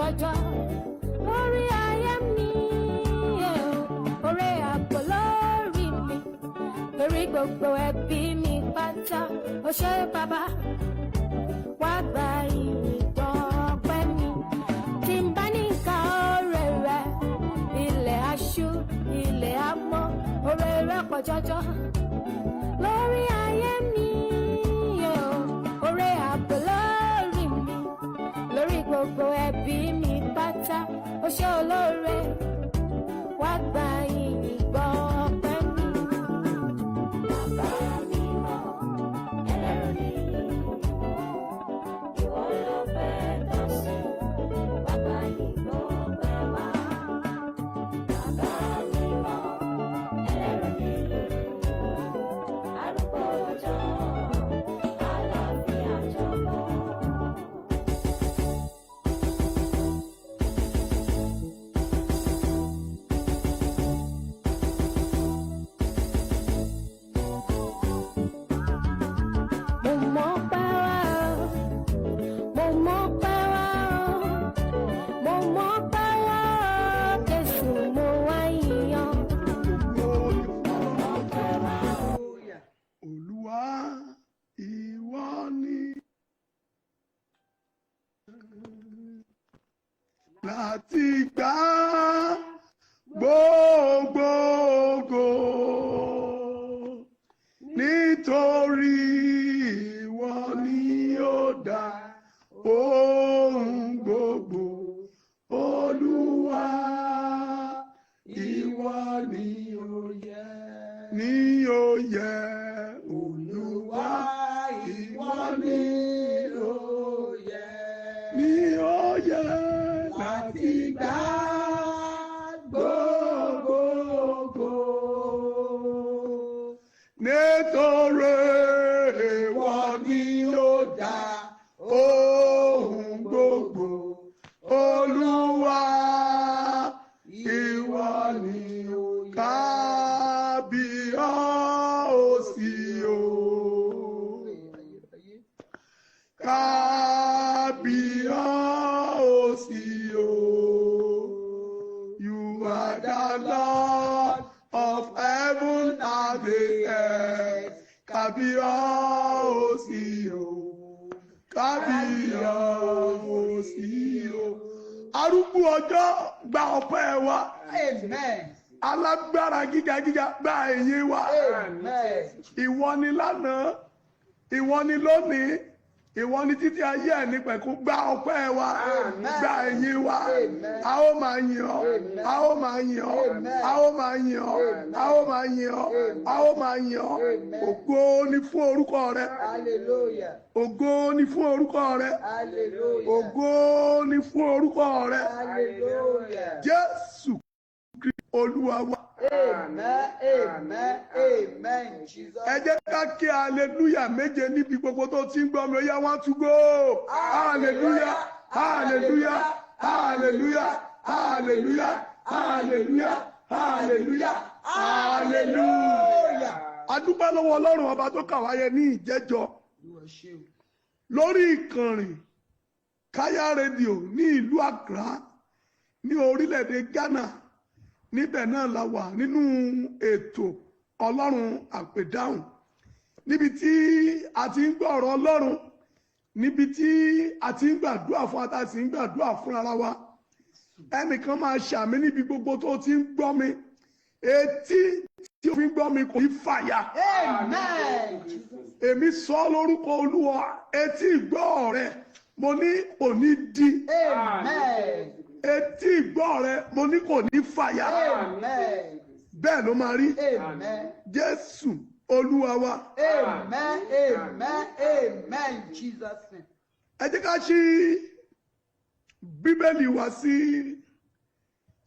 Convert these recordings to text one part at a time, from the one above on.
Jọjọ lórí ayé mi, oore ààbò lórí mi, lórí gbogbo ẹbí mi pátá. Ó ṣé bàbá, wá gba ìyìn gbọ́pẹ́ mi. Tí n bá ní nǹkan oore rẹ, ilẹ̀ aṣú, ilẹ̀ amọ́, oore rẹ pọ̀ jọjọ lórí ayé mi o, oore ààbò lórí mi, lórí gbogbo ẹbí mi pátá. Ó ṣé olóore, wá gba ìyìn gbọ́pẹ́ mi. Bàbá mi mọ́ ẹlẹ́rù ni, ìwọ ló fẹ́ tọ́ sí, wá gba ìyìn gbọ́pẹ́ wá. Bàbá mi mọ́ ẹlẹ́rù ni, arúgbó ọjọ́, àlàáfíà jọ̀bọ̀. Mo mọ̀ pé wá o, mo mọ̀ pé wá o, mo mọ̀ pé wá o, Jésù mo wá yìn. Olúwa, ìwọ ni láti gbà gbogbo ògo, nítorí ìwọ ni ó dá ohun gbogbo. Olúwa, ìwọ ni ó yẹ, ni ó yẹ. Olúwa, ìwọ ni ó yẹ, ni ó yẹ láti gbà gbogbo ògo, nítorí ìwọ ni ó dá ohun gbogbo. Olúwa, ìwọ ni ó kábíyèsí o, kábíyèsí o. You are the Lord of heaven and the earth. Kábíyèsí o, kábíyèsí o. Arúgbó ọjọ́, gba ọpẹ́ wa. Amen. Alágbára gíga gíga, gba ẹ̀yìn wa. Amen. Ìwọ ni lánàá, ìwọ ni lónìí, ìwọ ni títí ayé ẹ̀ ní pẹ̀kún. Gba ọpẹ́ wa, gba ẹ̀yìn wa. A ó máa yìn ọ́, a ó máa yìn ọ́, a ó máa yìn ọ́, a ó máa yìn ọ́, a ó máa yìn ọ́. Ògo ni fún orúkọ rẹ. Hallelujah. Ògo ni fún orúkọ rẹ. Hallelujah. Ògo ni fún orúkọ rẹ. Hallelujah. Jésù Kristi Olúwa wa. Amen. Amen. Amen. Jesus. Ẹ jẹ́ ká kí hallelujah méje níbi gbogbo tó ti ń gbọ́ mi. Ó yá, one, two, go. Hallelujah, hallelujah, hallelujah, hallelujah, hallelujah, hallelujah, hallelujah. A dúpẹ́ lọ́wọ́ Ọlọ́run ọba tó kà wáyé ní ìjẹ́jọ́ lórí ìkànnì Káyà Rédíò ní ìlú Accra ní orílẹ̀-èdè Ghana. Níbẹ̀ náà la wà nínú ètò Ọlọ́run Àpèdáhùn, níbi tí a ti ń gbọ́ ọ̀rọ̀ Ọlọ́run, níbi tí a ti ń gbàdúrà fún ata sì ń gbàdúrà fún ara wa. Ẹnìkan máa ṣàmì níbi gbogbo tó ti ń gbọ́ mi: etí tí o fi ń gbọ́ mi kò ní fàya. Amen. Èmi sọ lórúkọ Olúwa, etí ìgbọ́ rẹ, mo ní kò ní di. Amen. Etí ìgbọ́ rẹ, mo ní kò ní fàya. Amen. Bẹ́ẹ̀ ló máa rí. Amen. Jésù Olúwa wa. Amen. Amen. Amen. Jesus' name. Ẹ jẹ́ ká ṣí Bíbélì wá sí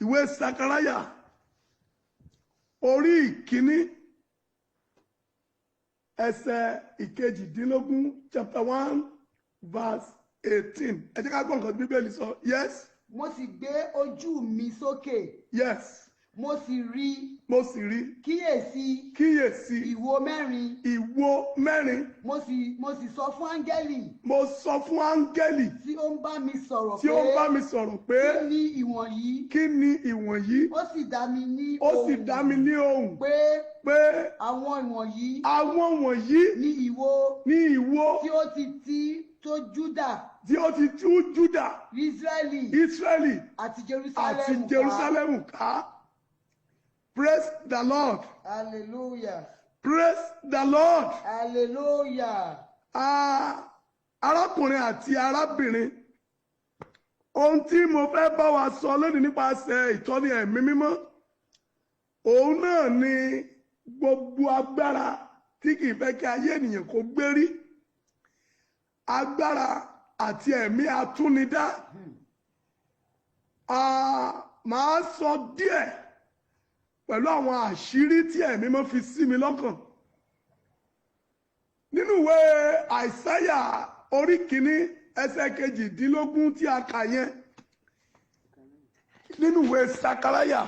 ìwé Sakaraya, orí ìkíní, ẹsẹ̀ 18, chapter 1 verse 18. Ẹ jẹ́ ká gbọ́ nǹkan tí Bíbélì sọ. Yes. Mo sì gbé ojú mi sókè. Yes. Mo sì rí, Mo sì rí, kíyèsí, kíyèsí, ìwo mẹ́rin. Ìwo mẹ́rin. Mo sì sọ fún áńgẹ́lì Mo sọ fún áńgẹ́lì tí ó ń bá mi sọ̀rọ̀ tí ó ń pé, bá mi sọ̀rọ̀ pé, kí ni ìwọ̀nyí? Kí ni ìwọ̀nyí? Ó sì dá mi ní Ó sì ohùn dá mi ní ohùn pé, pé, àwọn ìwọ̀nyí àwọn wọ̀nyí ní ìwo ní ìwo tí ó ti tí tó Júdà, tí ó ti tú Júdà, Ísírẹ́lì Ísírẹ́lì àti àti Jerúsálẹ́mù ká. Jerúsálẹ́mù ká. Praise the Lord. Hallelujah. Praise the Lord. Hallelujah. Ah, arákùnrin àti arábìnrin, ohun tí mo fẹ́ bá wa sọ lónìí nípasẹ̀ ìtọ́ni Ẹ̀mí Mímọ́, òun náà ni gbogbo agbára tí kì í fẹ́ kí ayé ènìyàn kó gbérí, agbára àti ẹ̀mí atúnidá. Ah, màá sọ díẹ̀ pẹ̀lú àwọn àṣírí tí Ẹ̀mí Mímọ́ fi sí mi lọ́kàn nínú ìwé Àìsáyà orí 1 ẹsẹ̀ 18 tí a kà yẹn, nínú ìwé Sakaraya.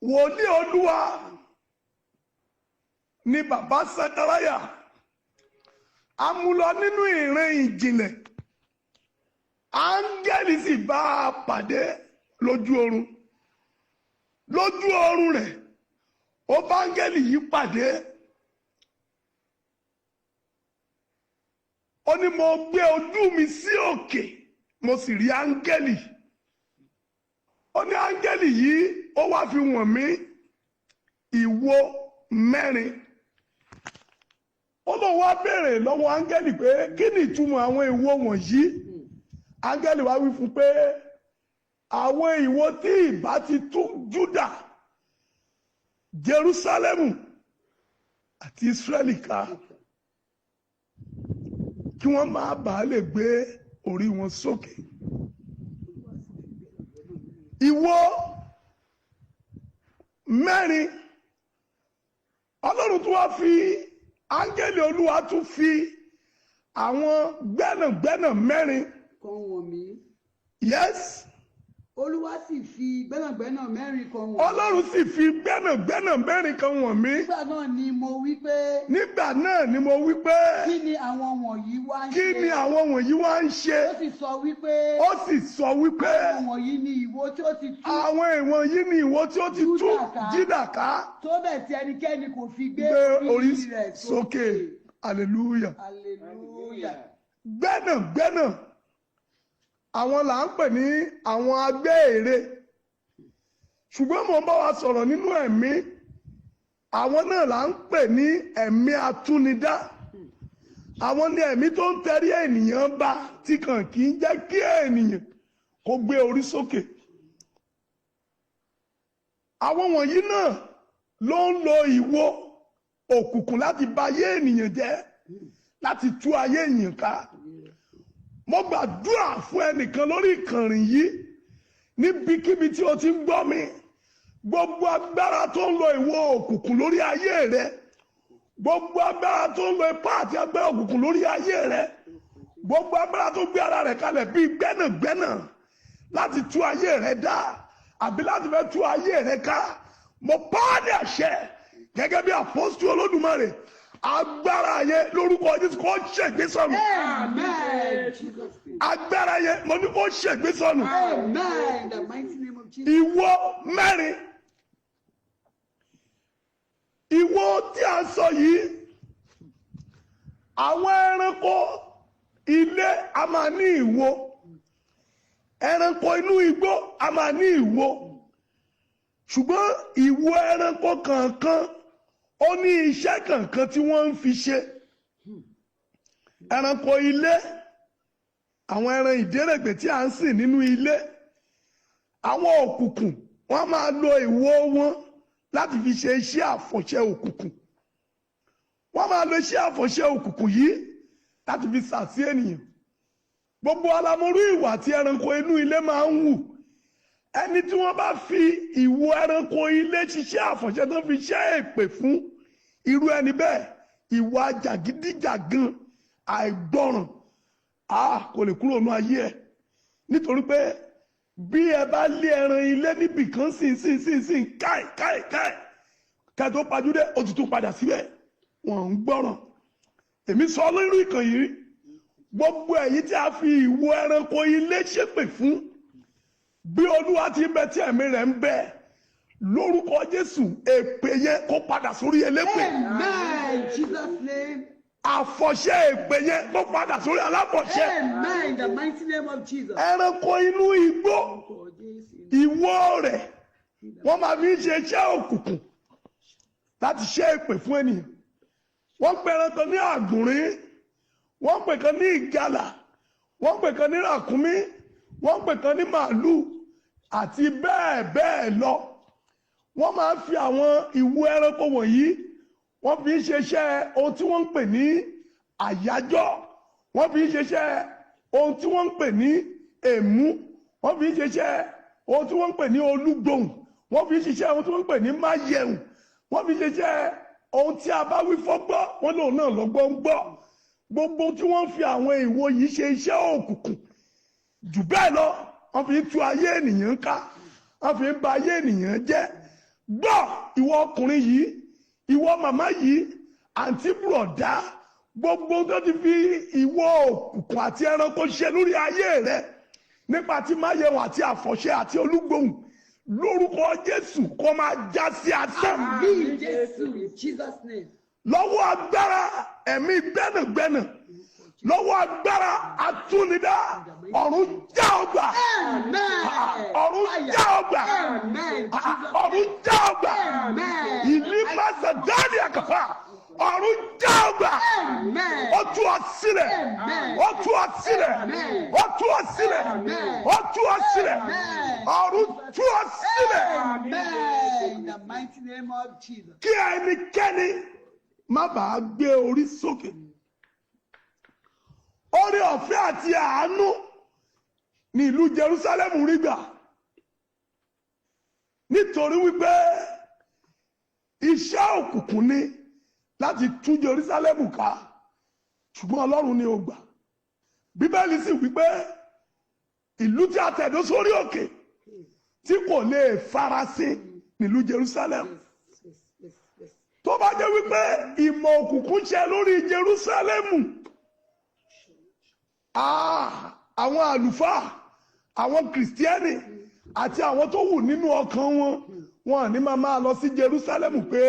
Wòlíì Olúwa ni bàbá Sakaraya. A mú lọ nínú ìran ìjìnlẹ̀, áńgẹ́lì sì bá a pàdé lójú oorun. Lójú oorun rẹ̀, ó bá áńgẹ́lì yìí pàdé. Ó ní, "Mo gbé ojú mi sí òkè, mo sì rí áńgẹ́lì." Ó ní áńgẹ́lì yìí, ó wá fi wọ̀n mí ìwo mẹ́rin. Ó lóun wá béèrè lọ́wọ́ áńgẹ́lì pé, kí ni ìtumọ̀ àwọn ìwo wọ̀nyí? Áńgẹ́lì wá wí fún pé àwọn ìwo tí ìbá ti tú Júdà, Jerúsálẹ́mù àti Ísírẹ́lì ká, kí wọ́n má bàa lè gbé orí wọn sókè. Ìwo mẹ́rin. Ọlọ́run tún wá fi áńgẹ́lì Olúwa tún fi àwọn gbẹ́nàgbẹ́nà mẹ́rin kan wọ̀n mí. Yes. Olúwa sì fi gbẹ́nàgbẹ́nà mẹ́rin kan wọ̀n mí. Ọlọ́run sì fi gbẹ́nàgbẹ́nà mẹ́rin kan wọ̀n mí. Nígbà náà ni mo wí pé, Nígbà náà ni mo wí pé, kí ni àwọn wọ̀nyí wá ń kí ṣe? ni àwọn wọ̀nyí wá ń ṣe? Ó sì sọ wípé, Ó sì sọ wípé, àwọn wọ̀nyí ni ìwo tí ó ti tú àwọn ìwọ̀nyí ni ìwo tí ó ti tú Júdà ká. Júdà ká, tó bẹ̀ tí ẹnikẹ́ni kò fi gbé gbé orí rẹ̀ sókè. Hallelujah. Hallelujah. Gbẹ́nàgbẹ́nà, àwọn là ń pè ní àwọn agbẹ́ ère, ṣùgbọ́n mo ń bá wa sọ̀rọ̀ nínú ẹ̀mí, àwọn náà là ń pè ní ẹ̀mí atúnidá. Àwọn ní ẹ̀mí tó ń tẹrí ènìyàn bá, tí kàn kì í jẹ́ kí ènìyàn kó gbé orí sókè. Àwọn wọ̀nyí náà ló ń lo ìwo òkùnkùn láti bà ayé ènìyàn jẹ́, láti tú ayé ènìyàn ká. Mo gbàdúrà fún ẹnìkan lórí ìkànnì yìí, níbikíbi tí o ti ń gbọ́ mi, gbogbo agbára tó ń lo ìwo òkùnkùn lórí ayé rẹ, gbogbo agbára tó ń lo ipá àti agbára òkùnkùn lórí ayé rẹ, gbogbo agbára tó gbé ara rẹ kalẹ̀ bíi gbẹ́nàgbẹ́nà láti tú ayé rẹ dá àbí láti fẹ́ tú ayé rẹ ká, mo pa á ní àṣẹ gẹ́gẹ́ bí àpọ́sítù Olódùmarè, agbára yẹn, lórúkọ Jésù, kó ṣègbé sọnù. Amen. Jesus' name. Agbára yẹn, mo ní kó ṣègbé sọnù. Amen. In the mighty name of Jesus. Ìwo mẹ́rin, ìwo tí a sọ yìí, àwọn ẹranko ilé a máa ní ìwo, ẹranko inú igbó a máa ní ìwo, ṣùgbọ́n ìwo ẹranko kọ̀ọ̀kan, ó ní iṣẹ́ kọ̀ọ̀kan tí wọ́n ń fi ṣe. Ẹranko ilé, àwọn ẹran ìdérègbè tí a ń sìn nínú ilé, àwọn òkùnkùn, wọ́n máa lo ìwo wọn láti fi ṣe iṣẹ́ àfọ̀ṣẹ òkùnkùn. Wọ́n máa lo iṣẹ́ àfọ̀ṣẹ òkùnkùn yìí láti fi sàsí ènìyàn. Gbogbo alamorú ìwà tí ẹranko inú ilé máa ń wù. Ẹni tí wọ́n bá fi ìwo ẹranko ilé ṣiṣẹ́ àfọ̀ṣẹ, tó fi ṣe èpè fún irú ẹni bẹ́ẹ̀, ìwà jàgídíjàgan, àìgbọràn, a kò lè kúrò nínú ayé ẹ̀, nítorí pé Bí ẹ bá lé ẹran ilé níbì kan sìn sìn sìn sìn, káì káì káì, kẹtó pajúdé, ó ti tún padà síbẹ̀. Wọ́n ń gbọ́ràn. Èmi sọ lórí ìkànnì yìí, gbogbo ẹ̀yin tí a fi ìwo ẹranko ilé ṣépè fún, bí Olúwa ti ń bẹ tí ẹ̀mí rẹ̀ ń bẹ, lórúkọ Jésù, èpè yẹn kó padà sórí elépè. Amen. In Jesus' name. Àfọ̀ṣẹ èpè yẹn kó padà sórí aláfọ̀ṣẹ. Amen. In the mighty name of Jesus. Ẹranko inú igbó, ìwo rẹ̀, wọ́n máa fi ń ṣe iṣẹ́ òkùnkùn láti ṣe èpè fún ènìyàn. Wọ́n pè ẹranko ní àgùnrín, wọ́n pè kan ní ìgalà, wọ́n pè kan ní ràkúnmí, wọ́n pè kan ní màálù àti bẹ́ẹ̀ bẹ́ẹ̀ lọ. Wọ́n máa ń fi àwọn ìwo ẹranko wọ̀nyí, wọ́n fi ń ṣe iṣẹ́ ohun tí wọ́n ń pè ní àyájọ́, wọ́n fi ń ṣe iṣẹ́ ohun tí wọ́n ń pè ní èmú, wọ́n fi ń ṣe iṣẹ́ ohun tí wọ́n ń pè ní olúgbòhùn, wọ́n fi ń ṣiṣẹ́ ohun tí wọ́n ń pè ní máyẹ̀hùn, wọ́n fi ń ṣiṣẹ́ ohun tí a bá wí fọ́gbọ́, wọ́n lòun náà lọ́gbọ́ ń gbọ́. Gbogbo tí wọ́n fi àwọn ìwo yìí ṣe iṣẹ́ òkùnkùn jù bẹ́ẹ̀ lọ, wọ́n fi ń tú ayé ènìyàn ká, wọ́n fi ń ba ayé ènìyàn jẹ́. Gbọ́, ìwọ ọkùnrin yìí, ìwọ màmá yìí, àǹtí, bùrọ̀dá, gbogbo tó ti fi ìwọ òkùnkùn àti ẹranko ṣe lórí ayé rẹ nípa tí máyẹ̀wò àti àfọ̀ṣẹ àti olúgbòhùn, lórúkọ Jésù, kó máa já sí asán. Àmín Jésù. In Jesus' name. Lọ́wọ́ agbára ẹ̀mí gbẹ́nàgbẹ́nà, lọ́wọ́ agbára atúnidá, ọ̀run já ọgbà. Amen. Ọ̀run já ọgbà. Amen. Jesus. Ọ̀run já ọgbà. Amen. Ìlí masa dáàdì àkàfà, ọ̀run já ọgbà. Amen. Ó tú ọ sílẹ̀. Amen. Ó tú ọ sílẹ̀. Amen. Ó tú ọ sílẹ̀. Amen. Ó tú ọ sílẹ̀. Amen. Ọ̀run tú ọ sílẹ̀. Amen. In the mighty name of Jesus. Kí ẹnikẹ́ni má bàa gbé orí sókè. Oore ọ̀fẹ́ àti àánú ní ìlú Jerusalem rí gbà, nítorí wípé iṣẹ́ òkùnkùn ni láti tú Jerusalem ká, ṣùgbọ́n Ọlọ́run ni ó gbà. Bíbélì sì wípé ìlú tí a tẹ̀dó sórí òkè tí kò lè farasin nílùú Jerusalem. Yes. Tó bá jẹ́ wípé ìmọ̀ òkùnkùn ṣe lórí Jerúsálẹ́mù, àwọn àlùfáà, àwọn kìrìsìtẹ́nì àti àwọn tó wù nínú ọkàn wọn, wọn ní máa máa lọ sí Jerúsálẹ́mù pé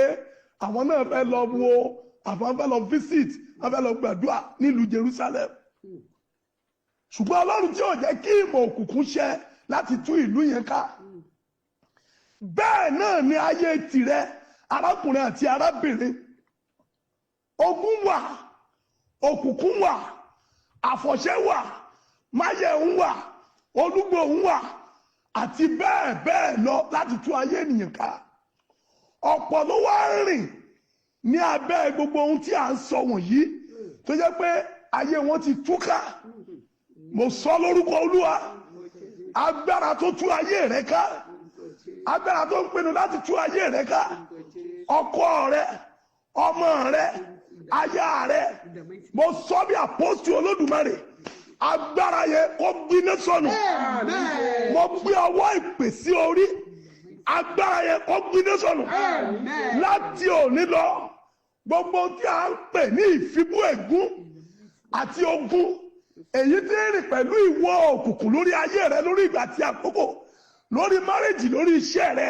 àwọn náà fẹ́ lọ wo, àwọn fẹ́ lọ visit, àwọn fẹ́ lọ gbàdúrà nílùú Jerúsálẹ́mù. Ṣùgbọ́n Ọlọ́run tí ò jẹ́ kí ìmọ̀ òkùnkùn ṣe láti tú ìlú yẹn ká, bẹ́ẹ̀ náà ni ayé tìrẹ, arákùnrin àti arábìnrin. Ogun wà, òkùnkùn wà, àfọ̀ṣẹ wà, máyẹ̀hún wà, olúgbòhún wà àti bẹ́ẹ̀ bẹ́ẹ̀ lọ láti tú ayé ènìyàn ká. Ọ̀pọ̀ ló wá ń rìn ní abẹ́ gbogbo ohun tí à ń sọ wọ̀nyí tó jẹ́ pé ayé wọn ti túká. Mo sọ lórúkọ Olúwa, agbára tó tú ayé rẹ ká, agbára tó ń pinnu láti tú ayé rẹ ká, ọkọ rẹ, ọmọ rẹ, aya rẹ, mo sọ bí àpọ́sù Olódùmarè, agbára yẹn kó gbiná sọnù. Amen. Mo gbé ọwọ́ ìpè sí orí, agbára yẹn kó gbiná sọnù. Amen. Láti òní lọ, gbogbo tí a ń pè ní ìfibú ègún àti ogun èyí tí ń rìn pẹ̀lú ìwọ òkùnkùn lórí ayé rẹ, lórí ìgbà àti àkókò, lórí marriage, lórí iṣẹ́ rẹ,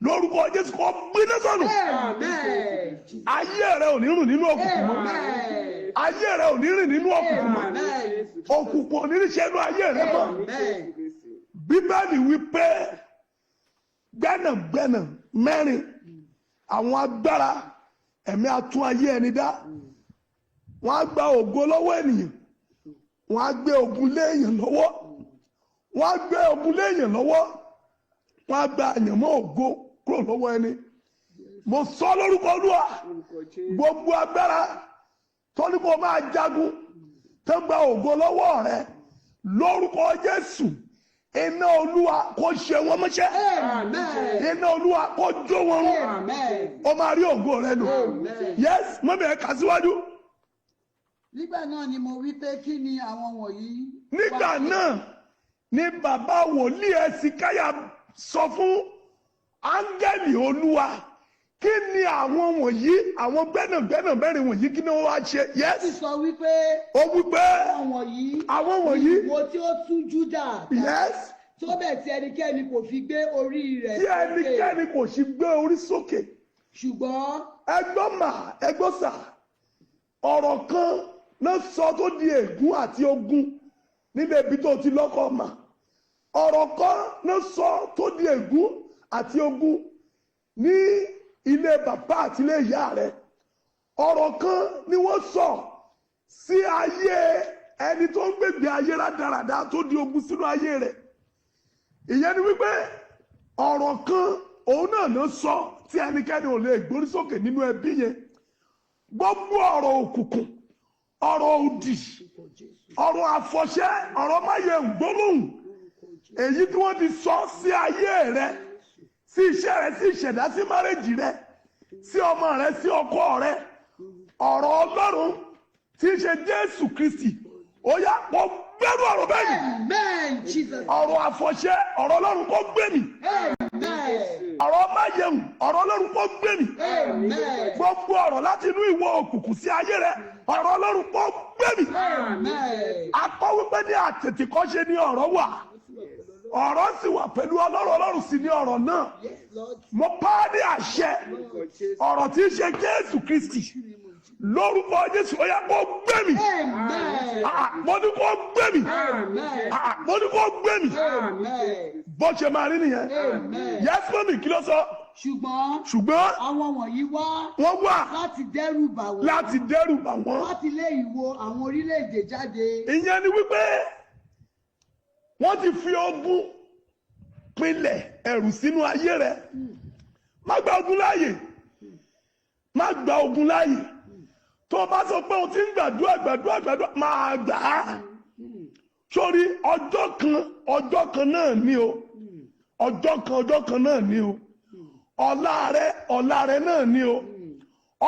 lórúkọ Jésù, kó gbiná sọnù. Amen. Ayé rẹ ò ní rùn nínú òkùnkùn mọ́. Amen. Ayé rẹ ò ní rìn nínú òkùnkùn mọ́. Amen. Òkùnkùn ò ní ṣe inú ayé rẹ mọ́. Amen. Bíbélì wípé gbẹ́nàgbẹ́nà mẹ́rin, àwọn agbára ẹ̀mí atún ayé ẹni dá, wọ́n á gba ògo lọ́wọ́ ènìyàn, wọ́n á gbé ogun lé èèyàn lọ́wọ́, wọ́n á gbé ogun lé èèyàn lọ́wọ́, wọ́n á gba àyànmọ́ ògo kúrò lọ́wọ́ ẹni. Mo sọ lórúkọ Olúwa, gbogbo agbára tó ní kó máa jagun tó gba ògo lọ́wọ́ rẹ, lórúkọ Jésù, iná Olúwa kó ṣe wọ́n mọ́ṣẹ́. Amen. Iná Olúwa kó jó wọn run. Amen. Ó máa rí ògo rẹ lò. Amen. Yes, mọ́mí, ẹ̀ kà síwájú. Nígbà náà ni mo wí pé, kí ni àwọn wọ̀nyí? Nígbà náà Ní bàbá wòlíì Ẹ̀sìkáyà sọ fún áńgẹ́lì Olúwa, kí ni àwọn wọ̀nyí, àwọn gbẹ́nàgbẹ́nà mẹ́rin wọ̀nyí, kí ni wọ́n wá ṣe? Ó sì Yes. sọ wípé, Ó wípé, àwọn wọ̀nyí àwọn wọ̀nyí ìwo tí ó tún Júdà dá, tó bẹ̀ tí ẹnikẹ́ni kò fi gbé orí rẹ̀ tí sókè. ẹnikẹ́ni kò sì gbé orí sókè. Ṣùgbọ́n Ẹgbọ́n mà, ẹgbọ́n sà, ọ̀rọ̀ kan náà sọ tó di ègún àti ogun nílé ibi tó ti lọ́kọ mà. Ọ̀rọ̀ kan náà sọ tó di ègún àti ogun ní ilé bàbá àti ilé ìyá rẹ. Ọ̀rọ̀ kan ni wọ́n sọ sí ayé ẹni tó ń gbègbè ayé rádaràda tó di ogun sínú ayé rẹ̀. Ìyẹn ni wípé ọ̀rọ̀ kan òun náà ló sọ tí ẹnikẹ́ni ò lè gbórí sókè nínú ẹbí yẹn. Gbogbo ọ̀rọ̀ òkùnkùn, ọ̀rọ̀ òdì, ọ̀rọ̀ àfọ̀ṣẹ, ọ̀rọ̀ máyẹ̀ gbólóhùn èyí tí wọ́n ti sọ sí ayé rẹ, sí iṣẹ́ rẹ, sí ìṣẹ̀dá, sí marriage rẹ, sí ọmọ rẹ, sí ọkọ rẹ, ọ̀rọ̀ Ọlọ́run tí í ṣe Jésù Kristi, ó yá, kó gbẹ́rù ọ̀rọ̀ bẹ́ẹ̀ ni. Amen, Jesus. Ọ̀rọ̀ àfọ̀ṣẹ, ọ̀rọ̀ Ọlọ́run kó gbé mi. Amen. Ọ̀rọ̀ máyẹ̀wò, ọ̀rọ̀ Ọlọ́run kó gbé mi. Amen. Gbogbo ọ̀rọ̀ láti inú ìwọ òkùnkùn sí ayé rẹ, ọ̀rọ̀ Ọlọ́run kó gbé mi. Amen. Akọ wípé ní àtètèkọ́ṣe ní ọ̀rọ̀ wà, ọ̀rọ̀ sì wà pẹ̀lú Ọlọ́run, Ọlọ́run sì ní ọ̀rọ̀ náà. Yes, Lord. Mo pa á ní àṣẹ, ọ̀rọ̀ tí í ṣe Jésù Kristi, lórúkọ Jésù, ó yá, kó gbé mi. Amen. Ah, mo ní kó gbé mi. Amen. Ah, mo ní kó gbé mi. Amen. Bó ṣe máa rí nìyẹn. Amen. Yes, mummy, kí ló sọ? Ṣùgbọ́n Ṣùgbọ́n àwọn wọ̀nyí wá wọ́n wà láti dẹ́rù bà wọ́n, láti dẹ́rù bà wọ́n, láti lé ìwo àwọn orílẹ̀-èdè jáde. Ìyẹn ni wípé wọ́n ti fi ogun pinlẹ̀ ẹ̀rù sínú ayé rẹ̀. Má gba ogun láàyè, má gba ogun láàyè. Tó o bá sọ pé o ti ń gbàdúrà, gbàdúrà, gbàdúrà, máa gbà á sórí. Ọjọ́ kan, ọjọ́ kan náà ni o. Ọjọ́ kan, ọjọ́ kan náà ni o. Ọ̀la rẹ, ọ̀la rẹ náà ni o.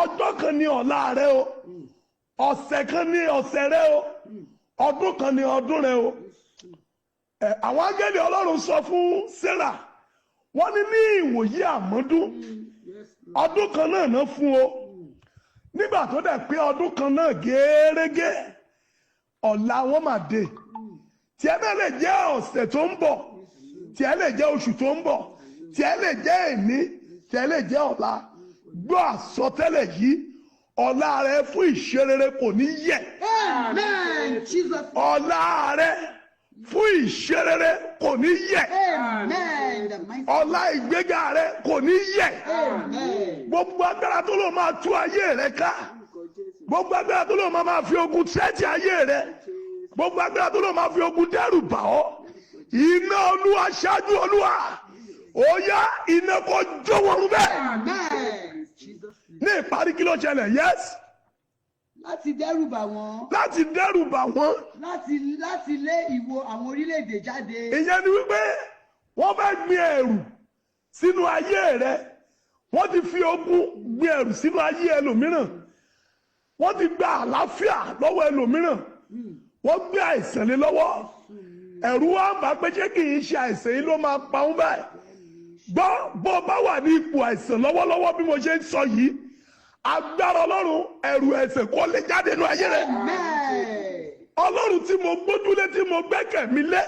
Ọjọ́ kan ni ọ̀la rẹ o. Ọ̀sẹ̀ kan ní ọ̀sẹ̀ rẹ o. Ọdún kan ní ọdún rẹ o. Ẹ àwọn áńgẹ́lì Ọlọ́run sọ fún Sarah, wọ́n ní ní ìwòyí àmọ́dún, ọdún kan náà náà fún o. Nígbà tó dẹ̀ pé ọdún kan náà gẹ́rẹ́gẹ́, ọ̀la wọn máa dé. Tiẹ̀ náà lè jẹ́ ọ̀sẹ̀ tó ń bọ̀, tiẹ̀ lè jẹ́ oṣù tó ń bọ̀, tiẹ̀ lè jẹ́ èní, tiẹ̀ lè jẹ́ ọ̀la. Gbọ́ àsọtẹ́lẹ̀ yìí: ọ̀la rẹ fún ìṣerere kò ní yẹ̀. Amen. Jesus. Ọ̀la rẹ fún ìṣerere kò ní yẹ̀. Amen. The mighty. Ọ̀la ìgbéga rẹ kò ní yẹ̀. Amen. Gbogbo agbára tó lò máa tú ayé rẹ ká, gbogbo agbára tó lò máa fi ogun tẹ́tí ayé rẹ, gbogbo agbára tó lò máa fi ogun dẹ́rù bà ọ́, iná Olúwa ṣáájú Olúwa, ó yá, iná kó jó wọn bẹ́ẹ̀. Amen. Jesus. Ní ìparí, kí ló ṣẹlẹ̀? Yes. Láti dẹ́rù bà wọ́n, Láti dẹ́rù bà wọ́n, láti lé ìwo àwọn orílẹ̀-èdè jáde. Ìyẹn ni wípé wọ́n fẹ́ gbin ẹ̀rù sínú ayé rẹ. Wọ́n ti fi ogun gbin ẹ̀rù sínú ayé ẹlòmíràn. Wọ́n ti gba àlàáfíà lọ́wọ́ ẹlòmíràn. Wọ́n gbé àìsàn lé lọ́wọ́. Ẹ̀rù wa ń bà pé ṣé kì í ṣe àìsàn yìí ló máa pa òun báyìí? Gbọ́, bó o bá wà ní ipò àìsàn lọ́wọ́lọ́wọ́ bí mo ṣe ń sọ yìí, agbára Ọlọ́run, ẹ̀rù ẹ̀ṣẹ̀ kó lè jáde nínú ayé rẹ. Amen. Ọlọ́run tí mo gbójúlé, tí mo gbẹ́kẹ̀ mi lé,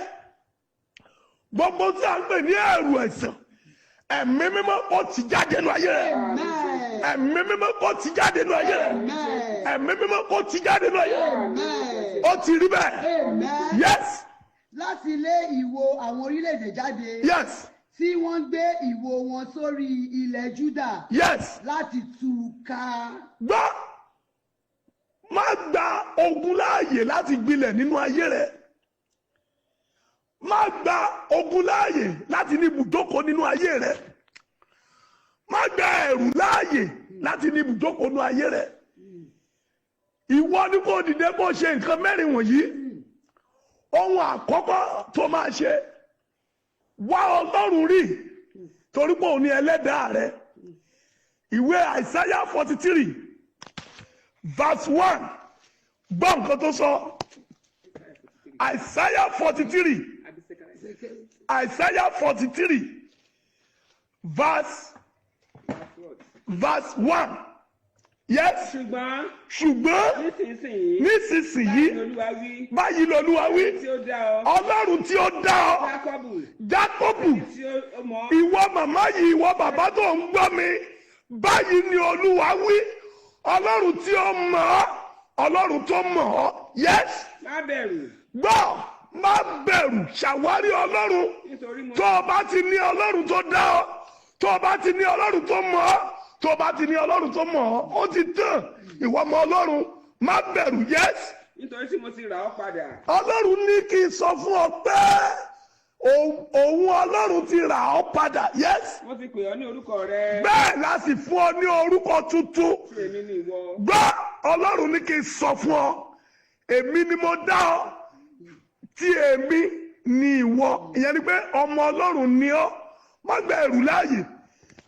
gbogbo tí a ń pè ní ẹ̀rù ẹ̀ṣẹ̀, Ẹ̀mí Mímọ́, kó ti jáde nínú ayé rẹ. Amen. Ẹ̀mí Mímọ́, kó ti jáde nínú ayé rẹ. Amen. Ẹ̀mí Mímọ́, kó ti jáde nínú ayé rẹ. Amen. Ó ti rí bẹ́ẹ̀. Amen. Yes. Láti lé ìwo àwọn orílẹ̀-èdè jáde tí wọ́n gbé ìwo wọn sórí ilẹ̀ Júdà láti tú u ká. Gbọ́, má gba ogun láàyè láti gbilẹ̀ nínú ayé rẹ. Má gba ogun láàyè láti ní ibùjókòó nínú ayé rẹ. Má gba ẹ̀rù láàyè láti ní ibùjókòó nínú ayé rẹ. Ìwọ ni kò dìde kó ṣe nǹkan mẹ́rin wọ̀nyí. Ohun àkọ́kọ́ tó máa ṣe, wá Ọlọ́run rí, torí pé òun ni ẹlẹ́dàá rẹ. Ìwé Àìsáyà 43 verse 1, gbọ́ nǹkan tó sọ. Àìsáyà 43. Isaiah 43 verse 1. Yes. Ṣùgbọ́n Ṣùgbọ́n nísinsìnyí, nísinsìnyí, báyìí Olúwa wí, báyìí lolúwa wí, tí ó dá ọ, Ọlọ́run tí ó dá ọ, Jákọ́bù, Jákọ́bù, tí ó mọ̀ ọ́, ìwọ màmá yìí, ìwọ bàbá tó ń gbọ́ mi, báyìí ni Olúwa wí, Ọlọ́run tí ó mọ̀ ọ́, Ọlọ́run tó mọ̀ ọ́. Yes. Má bẹ̀rù, Gbọ́, má bẹ̀rù, ṣàwárí Ọlọ́run. Nítorí mo Tó o bá ti ní Ọlọ́run tó dá ọ, tó o bá ti ní Ọlọ́run tó mọ̀ ọ́, tó o bá ti ní Ọlọ́run tó mọ̀ ọ́, ó ti tán. Ìwọ ọmọ Ọlọ́run, má bẹ̀rù. Yes. Nítorí tí mo ti rà ọ́ padà. Ọlọ́run ní kí n sọ fún ọ pé òun Ọlọ́run ti rà ọ́ padà. Yes. Mo ti pè ọ́ ní orúkọ rẹ. Bẹ́ẹ̀ la sì fún ọ ní orúkọ tuntun. Tí èmi ni ìwọ. Gbọ́, Ọlọ́run ní kí n sọ fún ọ, èmi ni mo dá ọ, tí èmi ni ìwọ. Ìyẹn ni pé ọmọ Ọlọ́run ni ọ́. Má gba ẹ̀rù láàyè,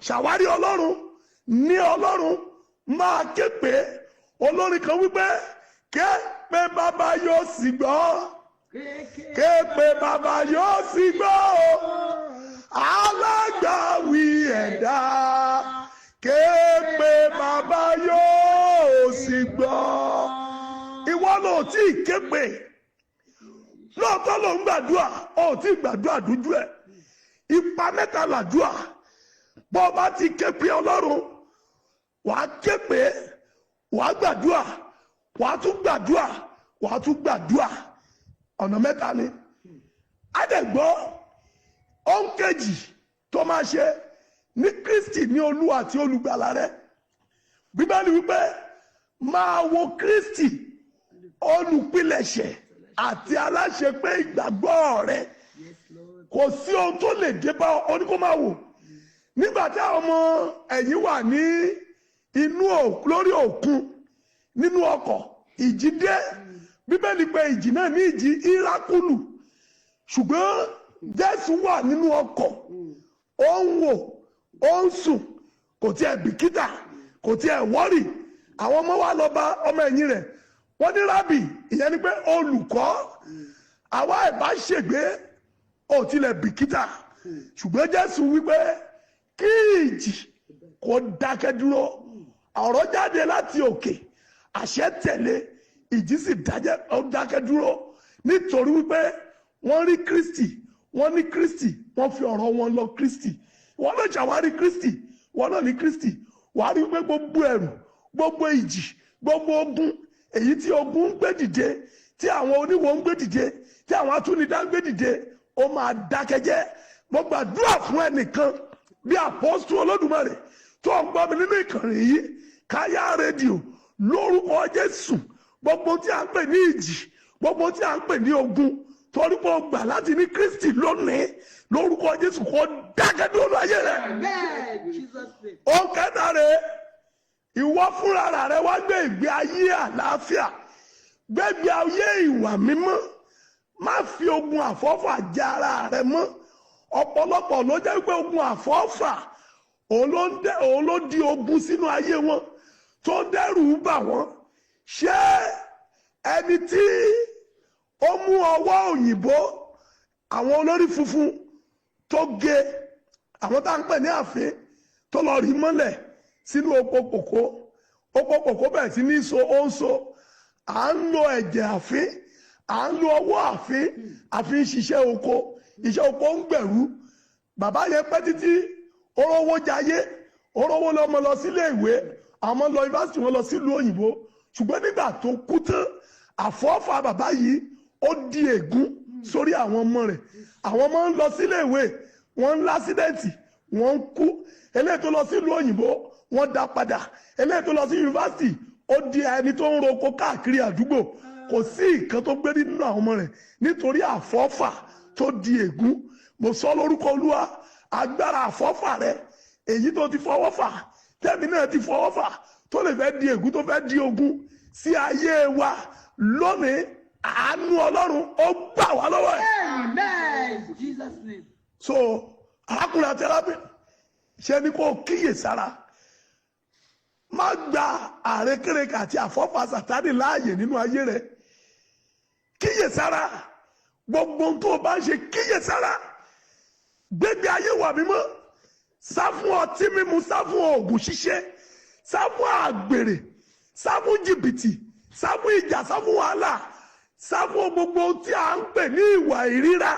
ṣàwárí Ọlọ́run, ní Ọlọ́run, máa ké pé. Olórin kan wípé, "Ké pé bàbá yóò sì gbọ́, ké pé bàbá yóò sì gbọ́ o, alágbàwí ẹ̀dá, ké pé bàbá yóò sì gbọ́." Ìwọ ló tí ì ké pé. Lóòótọ́ ló ń gbàdúrà, ó tí ì gbàdúrà dúdú ẹ̀. Ipa mẹ́ta làdúrà. Bó o bá ti ké pé Ọlọ́run, wàá ké pé, wàá gbàdúrà, wàá tún gbàdúrà, wàá tún gbàdúrà. Ọ̀nà mẹ́ta ni àdẹ̀gbọ́. Ohun kejì tó máa ṣe ní Kristi ní Olúwa àti Olùgbàlà rẹ. Bíbélì wípé, máa wo Kristi, olùpilẹ̀ṣẹ̀ àti aláṣepé ìgbàgbọ́ rẹ. Kò sí ohun tó lè dé bá ọ ní kó máa wò. Nígbà tí àwọn ọmọ ẹ̀yìn wà ní inú lórí òkun nínú ọkọ̀, ìjì dé. Bíbélì pé ìjì náà ní ìjì Írákùlù, ṣùgbọ́n Jésù wà nínú ọkọ̀, ó ń wò, ó ń sùn, kò tiẹ̀ bìkítà, kò tiẹ̀ worry. Àwọn ọmọ wa lọ bá ọmọ ẹ̀yìn rẹ̀, wọ́n ní, "Rábì," ìyẹn ni pé olùkọ́, "àwa ìbá ṣègbé, ò tilẹ̀ bìkítà." Ṣùgbọ́n Jésù wípé kí ìjì kó dákẹ́ dúró. Ọ̀rọ̀ jáde láti òkè, àṣẹ tẹ̀lé, ìjì sì ó dákẹ́ dúró, nítorí wípé wọ́n rí Kristi, wọ́n ní Kristi, wọ́n fi ọ̀rọ̀ wọn lọ Kristi. Wọ́n lọ ṣàwárí Kristi, wọ́n náà ní Kristi. Wàá rí wípé gbogbo ẹ̀rù, gbogbo ìjì, gbogbo ogun, èyí tí ogun ń gbé dìde, tí àwọn oníwo ń gbé dìde, tí àwọn atúnidá ń gbé dìde, ó máa dákẹ́jẹ́. Mo gbàdúrà fún ẹnìkan bí àpọ́sù Olódùmarè tó ń gbọ́ mi nínú ìkànnì yìí, Káyá Rédíò, lórúkọ Jésù, gbogbo tí a ń pè ní ìjì, gbogbo tí a ń pè ní ogun, torí pé o gbà láti ní Kristi lónìí, lórúkọ Jésù, kó dákẹ́ dúró láyé rẹ̀. Amen. Jesus' name. Ó kẹta rẹ̀, ìwọ fúnra rẹ wá gbé ìgbé ayé àlàáfíà, gbégbé ayé ìwà mímọ́. Má fi ogun àfọ́fà jẹ ara rẹ mọ́. Ọ̀pọ̀lọpọ̀ ló jẹ́ pé ogun àfọ́fà òun ló di ogun sínú ayé wọn, tó ń dẹ́rù bà wọ́n. Ṣé ẹni tí ó mú ọwọ́ òyìnbó, àwọn olórí funfun tó gé, àwọn tá à ń pè ní ààfin, tó lọ rí mọ́lẹ̀ sínú oko kòkó, oko kòkó bẹ̀rẹ̀ sí ní so, ó ń so. À ń lo ẹ̀jẹ̀ àfin, à ń lo ọwọ́ àfin, àfin ṣiṣẹ́ oko, iṣẹ́ oko ń gbẹ̀rú. Bàbá yẹn pẹ́ títí, orówó jayé, orówó lọ́mọ lọ sílé ìwé, àwọn lọ yunifásitì, wọn lọ sílùú òyìnbó. Ṣùgbọ́n nígbà tó kú tán, àfọ́fà bàbá yìí, ó di ègún sórí àwọn ọmọ rẹ̀. Àwọn ọmọ ń lọ sílé ìwé, wọ́n ń l'accident, wọ́n ń kú. Eléyìí tó lọ sílùú òyìnbó, wọ́n dá padà. Eléyìí tó lọ sí yunifásitì, ó di ẹni tó ń roko káàkiri àdúgbò. Kò sí nǹkan tó gbé nínú àwọn ọmọ rẹ̀ nítorí àfọ́fà tó di ègún. Mo sọ lórúkọ Olúwa, agbára àfọ́fà rẹ, èyí tó ti fọwọ́ fà, tẹ́mi náà ti fọwọ́ fà, tó lè fẹ́ di ègún, tó fẹ́ di ogun sí ayé wa lónìí, àánú Ọlọ́run ó gbà wá lọ́wọ́ ẹ̀. Amen. Jesus' name. So arákùnrin àti arábìnrin, ṣe ni kò kíyè sára, má gba àrékérekè àti àfọ́fà Sàtánì láàyè nínú ayé rẹ. Kíyè sára. Gbogbo ohun tó o bá ń ṣe, kíyèsára, gbégbé ayé wà mímọ́, sá fún ọtí mímu, sá fún oògùn ṣíṣe, sá fún àgbèrè, sá fún jìbìtì, sá fún ìjà, sá fún wàhálà, sá fún gbogbo ohun tí a ń pè ní ìwà ìríra.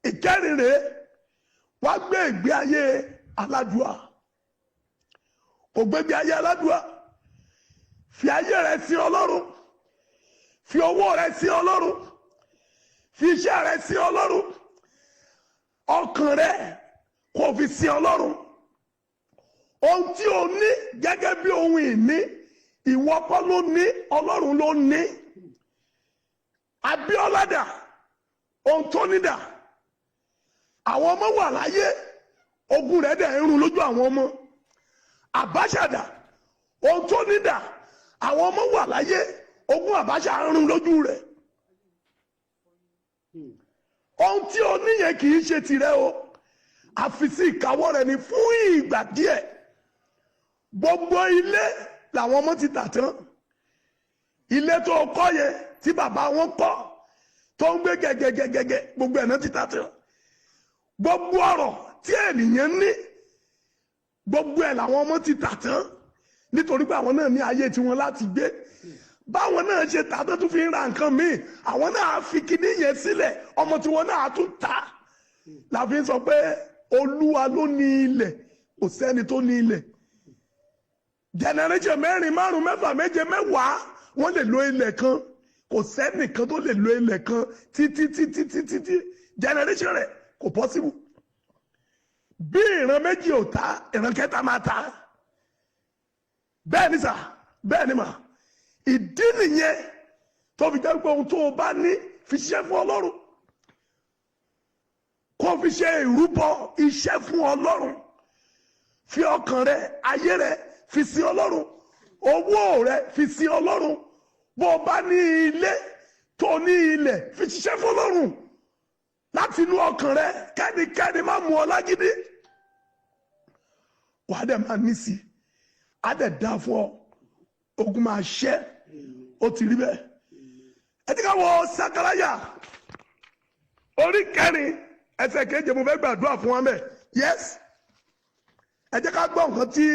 Ìkẹrin rèé, wá gbé ìgbé ayé aládùá. Kò gbégbé ayé aládùá. Fi ayé rẹ sí Ọlọ́run, fi owó rẹ sí Ọlọ́run, fi iṣẹ́ rẹ sí Ọlọ́run, ọkàn rẹ kò fi sí Ọlọ́run. Ohun tí o ní gẹ́gẹ́ bí ohun ìní, ìwọ kọ́ ló ní, Ọlọ́run ló ní. Abíọ́lá dà? Ohun tó ní dà? Àwọn ọmọ wà láyé, ogun rẹ̀ dẹ̀ ń run lójú àwọn ọmọ. Abacha dà? Ohun tó ní dà? Àwọn ọmọ wà láyé, ogun Abacha ń run lójú rẹ̀. Ohun tí o ní yẹn kì í ṣe tirẹ̀ o, àfi sí ìkáwọ́ rẹ̀ ní fún ìgbà díẹ̀. Gbogbo ilé làwọn ọmọ ti tà tán. Ilé tó kọ́ yẹn tí bàbá wọn kọ́ tó ń gbé gẹ́gẹ́gẹ́gẹ́, gbogbo ẹ̀ náà ti tà tán. Gbogbo ọ̀rọ̀ tí ènìyàn ní, gbogbo ẹ̀ làwọn ọmọ ti tà tán, nítorí pé àwọn náà ní ayé tiwọn láti gbé. Báwọn náà ṣe tà tó tún fi ń ra nǹkan míì, àwọn náà fi kíní yẹn sílẹ̀, ọmọ tiwọn náà tún tà. La fi ń sọ pé Olúwa ló ní ilẹ̀, kò sẹ́ni tó ní ilẹ̀. Generation mẹ́rin, márùn, mẹ́fà, méje, mẹ́wàá, wọ́n lè lo ilẹ̀ kan. Kò sẹ́nìkan tó lè lo ilẹ̀ kan títí títí títí tí generation rẹ̀, kò possible. Bí ìran méjì ò ta, ìran kẹta máa ta. Bẹ́ẹ̀ ni sà, bẹ́ẹ̀ ni mà. Ìdí nìyẹn tó fi jẹ́ pé ohun tó o bá ní, fi ṣiṣẹ́ fún Ọlọ́run, kó fi ṣe ìrúbọ iṣẹ́ fún Ọlọ́run. Fi ọkàn rẹ, ayé rẹ, fi sí Ọlọ́run. Owó rẹ, fi sí Ọlọ́run. Bó o bá ní ilé, tó ní ilẹ̀, fi ṣiṣẹ́ fún Ọlọ́run láti inú ọkàn rẹ. Kẹ́nikẹ́ni má mú ọ lágídí. Wàá dẹ̀ máa ní sí i, á dẹ̀ dá fún ọ, ogun máa ṣẹ́. Ó ti rí bẹ́ẹ̀. Ẹ ti ká wọ Sakaraya orí 4, ẹsẹ̀ 7. Mo fẹ́ gbàdúrà fún wa mẹ́. Yes, ẹ jẹ́ ká gbọ́ nǹkan tí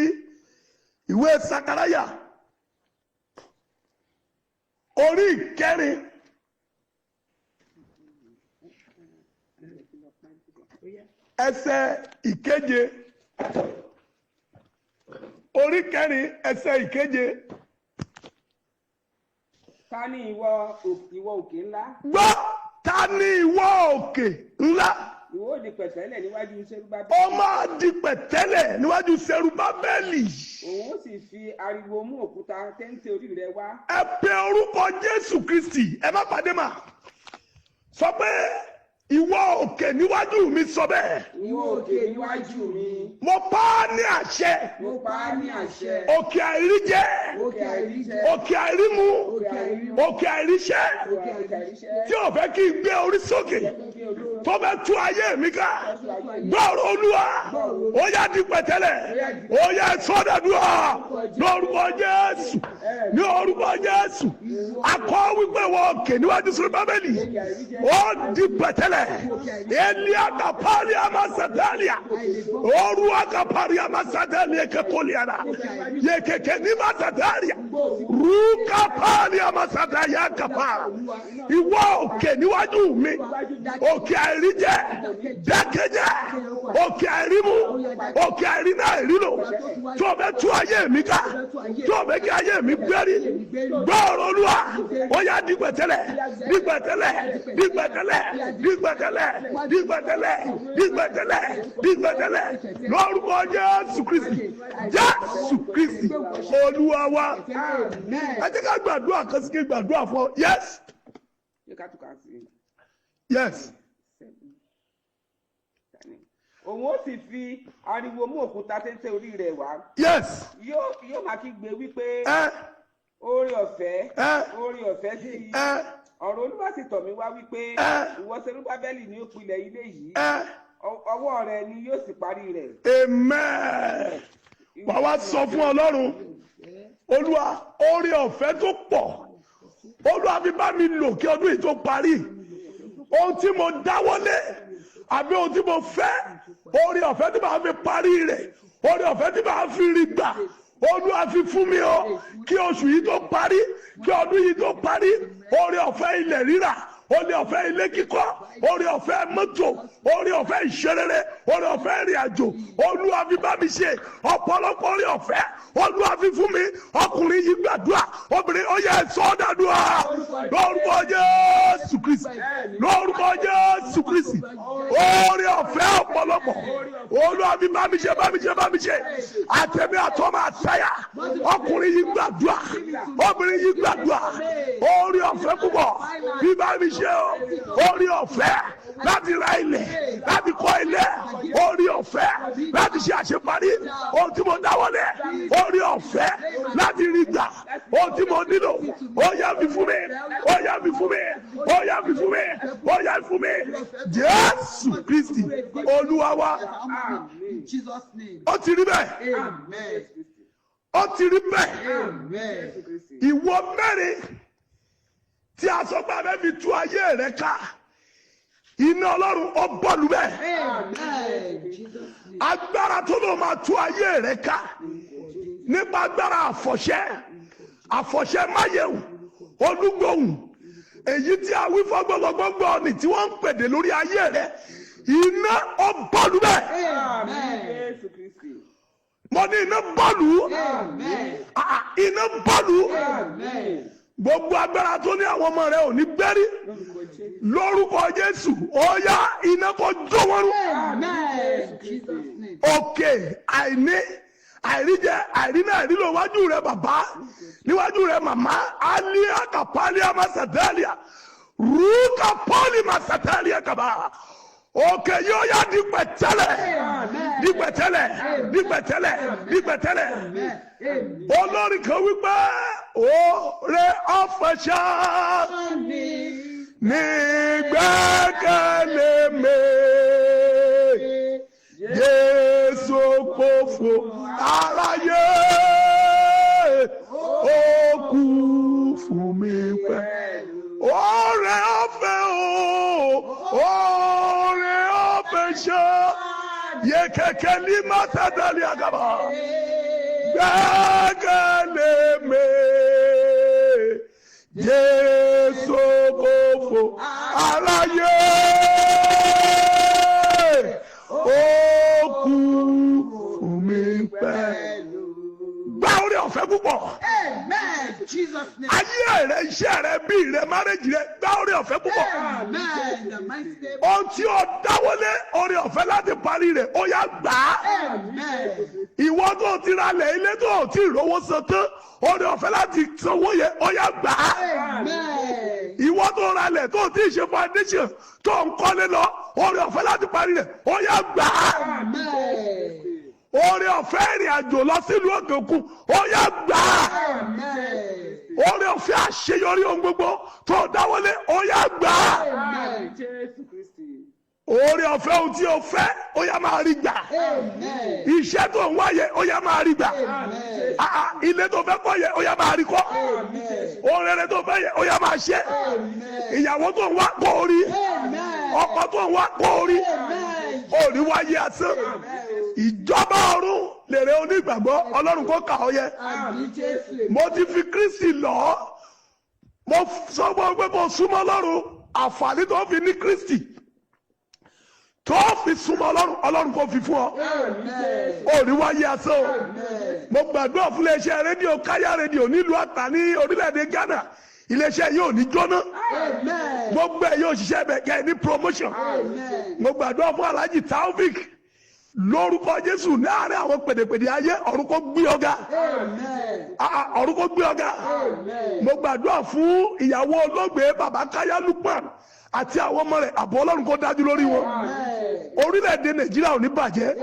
ìwé Sakaraya orí 4, ẹsẹ̀ 7, orí 4, ẹsẹ̀ 7. Ta ni ìwọ, ìwọ òkè ńlá? Gbọ́, ta ni ìwọ òkè ńlá? Ìwọ ó di pẹ̀tẹ́lẹ̀ níwájú Serubábélì. Ó máa di pẹ̀tẹ́lẹ̀ níwájú Serubábélì. Òun ó sì fi ariwo mú òkúta téńté orí rẹ wá. Ẹ pe orúkọ Jésù Kristi. Ẹ má pàdé mà. Sọ pé, ìwọ òkè níwájú mi, sọ bẹ́ẹ̀. Ìwọ òkè níwájú mi. Mo pa á ní àṣẹ. Mo pa á ní àṣẹ. Òkè àìríjẹ. Òkè àìríjẹ. Òkè àìrímu. Òkè àìrímu. Òkè àìríṣẹ́. Òkè àìríṣẹ́. Tí ò fẹ́ kí n gbé orí sókè, tó fẹ́ tú ayé mi ká, gbọ́rọ̀ Olúwa, ó yá di pẹ̀tẹ́lẹ̀. Ó yá sọ́dọ̀dúrà lórúkọ Jésù, ní orúkọ Jésù. Akọ wípé wọ́n òkè níwájú Serubábélì, ó di pẹ̀tẹ́lẹ̀. Elia kapali amasatalia oru akapari amasatalia ekekoliana yekeke ní masatalia rukapali amasataya kapa. Ìwọ òkè níwájú mi, òkè àìríjẹ, dákẹ́jẹ́. Òkè àìrímú, òkè àìrínà, àìrílò, tó o fẹ́ tú ayé mi ká, tó o fẹ́ kí ayé mi gbérí, gbọ́ọ̀rọ̀ Olúwa, ó yá di pẹ̀tẹ́lẹ̀, di pẹ̀tẹ́lẹ̀, di pẹ̀tẹ́lẹ̀, di pẹ̀tẹ́lẹ̀, di pẹ̀tẹ́lẹ̀, di pẹ̀tẹ́lẹ̀, di pẹ̀tẹ́lẹ̀ lórúkọ Jésù Kristi. Jésù Kristi Olúwa wa. Ẹ jẹ́ ká gbàdúrà kan sí kí n gbàdúrà fún ọ. Yes. Ṣé ká tún kà sí i? Yes. Òun ó sì fi ariwo mú òkúta téńté orí rẹ̀ wá. Yes. Yóò máa kígbe wípé, ẹ oore ọ̀fẹ́, ẹ oore ọ̀fẹ́ sí i. Ẹ Ọ̀rọ̀ Olúwa sì tọ̀ mí wá wípé, Ẹ ìwọ Serubábélì ni ó pilẹ̀ ilé yìí, ẹ ọwọ́ rẹ ni yóò sì parí rẹ̀. Amen. Wàá wá sọ fún Ọlọ́run, Olúwa, oore ọ̀fẹ́ tó pọ̀, Olúwa, fi bá mi lò kí ọdún yìí tó parí. Ohun tí mo dáwọ́lé àbí ohun tí mo fẹ́, oore ọ̀fẹ́ tí màá fi parí rẹ̀, oore ọ̀fẹ́ tí màá fi rí gbà, Olúwa fi fún mi o, kí oṣù yìí tó parí, kí ọdún yìí tó parí. Oore ọ̀fẹ́ ilẹ̀ rírà, oore ọ̀fẹ́ ilé kíkọ́, oore ọ̀fẹ́ mọ́tò, oore ọ̀fẹ́ ìṣerere, oore ọ̀fẹ́ ìrìn àjò, Olúwa fi bá mi ṣe. Ọ̀pọ̀lọpọ̀ oore ọ̀fẹ́, Olúwa fi fún mi. Ọkùnrin yìí gbàdúrà, obìnrin ó yẹ sọ́dàdúrà lórúkọ Jésù Kristi, lórúkọ Jésù Kristi. Oore ọ̀fẹ́ ọ̀pọ̀lọpọ̀, Olúwa fi bá mi ṣe, bá mi ṣe, bá mi ṣe, àtẹ̀mí àtọ́mọ àtẹ́yà. Ọkùnrin yìí gbàdúrà, obìnrin yìí gbàdúrà. Oore ọ̀fẹ́ púpọ̀ fi bá mi ṣe o. Oore ọ̀fẹ́ láti ra ilẹ̀, láti kọ́ ilé, oore ọ̀fẹ́ láti ṣe àṣeparí ohun tí mo dáwọ́lé, oore ọ̀fẹ́ láti rí gbà ohun tí mo nílò, ó yá fi fún mi, ó yá fi fún mi, ó yá fi fún mi, ó yá fi fún mi. Jésù Kristi Olúwa wa. In Jesus' name. Ó ti rí bẹ́ẹ̀. Amen. Ó ti rí bẹ́ẹ̀. Amen. Ìwọ mẹ́rin tí a sọ pé a fẹ́ fi tú ayé rẹ ká, iná Ọlọ́run ó bọ́ọ̀lù bẹ́ẹ̀. Amen. Jesus' name. Agbára tó ló máa tú ayé rẹ ká nípa agbára àfọ̀ṣẹ, àfọ̀ṣẹ máyẹ̀wò, olúgbòhùn, èyí tí a wí fọgbọlọgbọgbọ ni tí wọ́n ń pèdè lórí ayé rẹ, iná ó bọ́ọ̀lù bẹ́ẹ̀. Amen. Jésù Kristi. Mo ní iná bọ́ọ̀lù. Amen. Ah, iná bọ́ọ̀lù. Amen. Gbogbo agbára tó ní àwọn ọmọ rẹ ò ní gbẹ́rí, Lórúkọ Jésù. lórúkọ Jésù, ó yá, iná kó jó wọn run. Amen. Jesus' name. Òkè àìní, àìríjẹ, àìrínà, àìrílò wájú rẹ bàbá, níwájú rẹ màmá, alia kapalia masatalia ruka poli masatalia kaba, òkè yóò yá di pẹ̀tẹ́lẹ̀, di pẹ̀tẹ́lẹ̀, di pẹ̀tẹ́lẹ̀, di pẹ̀tẹ́lẹ̀. Amen. Amen. Olórí kan wípé oore ọ̀fẹ́ ṣá ní gbẹ́kẹ̀lé mi, Jésù kò fò aráyé, ó kú fún mi pẹ́. Oore ọ̀fẹ́ o, oore ọ̀fẹ́ ṣá yẹ kẹ̀kẹ́ ní mátàdálì àgàbà gbẹ́kẹ̀lé mi, Jésù kò fò aráyé, ó kú fún mi pẹ́. Gba oore ọ̀fẹ́ púpọ̀. Amen. Jesus' name. Ayé rẹ, iṣẹ́ rẹ, bí rẹ, marriage rẹ, gba oore ọ̀fẹ́ púpọ̀. Amen. The mighty name. Ohun tí o dáwọ́lé, oore ọ̀fẹ́ láti parí rẹ̀, ó yá, gbà á. Amen. Ìwọ tó ti ra lẹ̀, ilé tó o ti rówó san tán, oore ọ̀fẹ́ láti sanwó yẹn, ó yá, gbà á. Amen. Ìwọ tó ra lẹ̀ tó o ti ṣe foundation tó ń kọ́lé lọ, oore ọ̀fẹ́ láti parí rẹ̀, ó yá, gbà á. Amen. Oore ọ̀fẹ́ ìrìn àjò lọ sílùú òkè òkun, ó yá, gbà á. Amen. Oore ọ̀fẹ́ àṣeyọrí ohun gbogbo tó o dáwọ́lé, ó yá, gbà á. Amen. Jésù Kristi. Oore ọ̀fẹ́ ohun tí o fẹ́, ó yá, máa rí gbà. Amen. Iṣẹ́ tó ń wáyé, ó yá, máa rí gbà. Amen. Ah, ah, ilé tó fẹ́ kọ́ yẹ, ó yá, máa rí kọ́. Amen. Ohun rere tó fẹ́ yẹ, ó yá, máa ṣe. Amen. Ìyàwó tó ń wá, kó o rí. Amen. Ọkọ tó ń wá, kó o rí. Amen. Òní wáyé asán. Ìjọba ọ̀run lèrè onígbàgbọ́. Ọlọ́run kó kà ọ́ yẹ. Àmín Jésù. Mo ti fi Kristi lọ̀ ọ́. Mo sọ fún ọ pé kó súnmọ́ Ọlọ́run. Àǹfààní tó fi ní Kristi tó fi súnmọ́ Ọlọ́run, Ọlọ́run kò fi fún ọ. Amen. Òní wáyé asán o. Amen. Mo gbàdúrà fún iléeṣẹ́ rédíò Káyà Rédíò nílùú Àtà ní orílẹ̀-èdè Ghana. Iléeṣẹ́ yóò ní jóná. Amen. Gbogbo ẹ̀ yóò ṣiṣẹ́ bẹ̀ kẹ́ ẹ ní promotion. Amen. Mo gbàdúrà fún Alhaji Taofik lórúkọ Jésù. Láàárín àwọn pèdèpèdè ayé, ọ̀run kó gbé ọ̀gá. Amen. Ah, ah, ọ̀run kó gbé ọ̀gá. Amen. Mo gbàdúrà fún ìyàwó olóògbé bàbá Káyá Lukman àti àwọn ọmọ rẹ̀. Àbọ̀ Ọlọ́run kó dájú lórí wọn. Amen. Orílẹ̀-èdè Nàìjíríà ò ní bàjẹ́,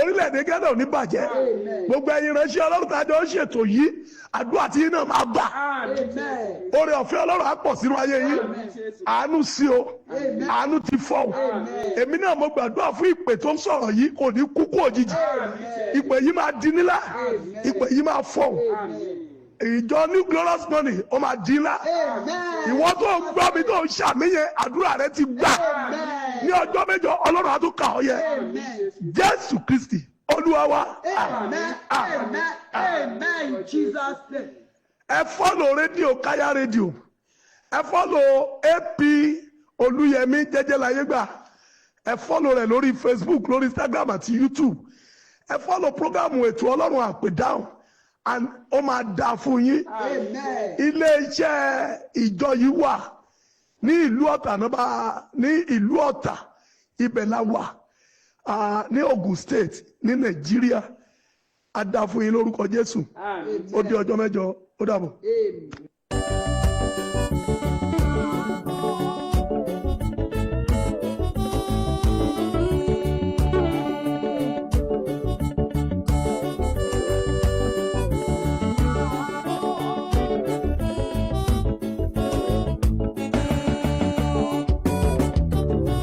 orílẹ̀-èdè Ghana ò ní bàjẹ́. Gbogbo ẹ̀yin ìránṣẹ́ Ọlọ́run tá a jọ ń ṣètò yìí, àdúrà tí yín náà máa gbà. Amen. Oore ọ̀fẹ́ Ọlọ́run á pọ̀ sínú ayé yín. Àánú sí o, àánú ti fọ́ o. Èmi náà, mo gbàdúrà fún ìpè tó ń sọ̀rọ̀ yìí, kò ní kú kú òjijì. Ìpè yìí máa di nílá, ìpè yìí máa fọ́ o. Ìjọ New Glorious Money, ó máa di ńlá. Amen. Ìwọ tó ń gbọ́ mi, tó ń ṣàmìyẹn, àdúrà rẹ ti gbà. Amen. Ní ọjọ́ 8, Ọlọ́run á tún kà ọ́ yẹ. Amen. Jésù Kristi Olúwa wa. Amen. Amen. Amen. In Jesus' name. Ẹ follow rédíò Káyá Rédíò, ẹ follow AP Olúyẹmí Jẹ́jẹ́láyégbà, ẹ follow rẹ̀ lórí Facebook, lórí Instagram àti YouTube. Ẹ follow programu ètò Ọlọ́run Àpèdáhùn and ó máa dáa fún yín. Amen. Iléeṣẹ́ ìjọ yìí wà ní ìlú Ọ̀tà nọ́mbà, ní ìlú Ọ̀tà, ibẹ̀ la wà ní Ogun State ní Nàìjíríà. Á dáa fún yín lórúkọ Jésù. Àmín. Ó di ọjọ́ 8, ó dàbọ̀. Amen.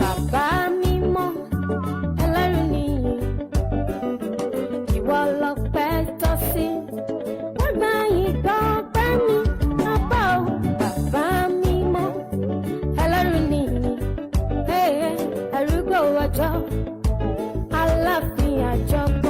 Bàbá mímọ́, ẹlẹ́rù nìyí, ìwọ lọ́pẹ́ tọ́ sí. Wọ́n gbà yín gbọ́pẹ́ mi, bàbá o. Bàbá mímọ́, ẹlẹ́rù nìyí, ee, arúgbó ọjọ́, aláàfin àjọbọ.